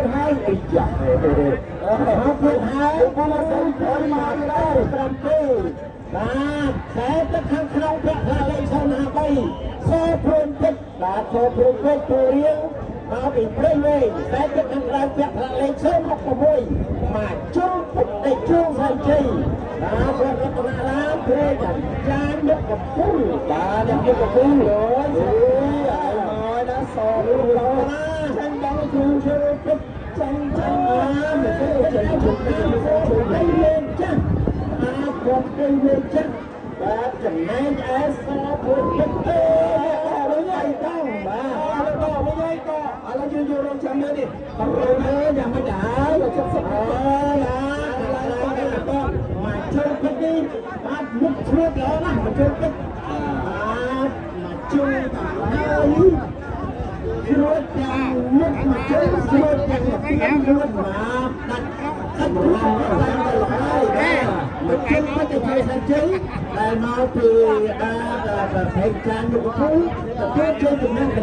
ទៀតហើយអីយ៉ាមកទៀតហើយពូសិនថយមកដែរ7បាទខ្សែទឹកខាងក្នុងពាក់ផ្លាកលេខ053សព្រួនពេជ្របាទសព្រួនពេជ្រពូរៀងមកពីព្រៃវែងខ្សែទឹកខាងក្រៅពាក់ផ្លាកលេខ066មកជុំពុកដេកជួងសែនជ័យបាទព្រះរតនារាមព្រះចានមុខកំពូលបាទអ្នកមុខកំពូលអូយអើយមកណាសរួណាចាញ់ដល់គ្រូជើពេជ្រចាញ់ចាញ់អាមិនទេចាញ់ជុំជុំជុំលេងចាស់អាគាត់ទៅលេងចាស់បាទចំណែកឯសព្រួនពេជ្រអេវិញហើយតង់បាទ ឥឡូវវិញហើយក៏ឥឡូវយើងយករងចាំមើលនេះ រមើលយ៉ាងមិនដែរ70អើបាទមកជើងពេជ្រនេះបាទមុខជ្រួតល្អណាស់មកជើងពេជ្របាទមកជើងហើយជ្រួតទាំងមុខមកជើងជ្រួតទាំងពីជ្រួតមកដាច់សាច់រួមឡើងទៅហើយមកជើងពេជ្រទៅជាសាច់ជើងដែលមកពីបាទប្រភេទចានយុគភូទទួលជ័យជំនះ។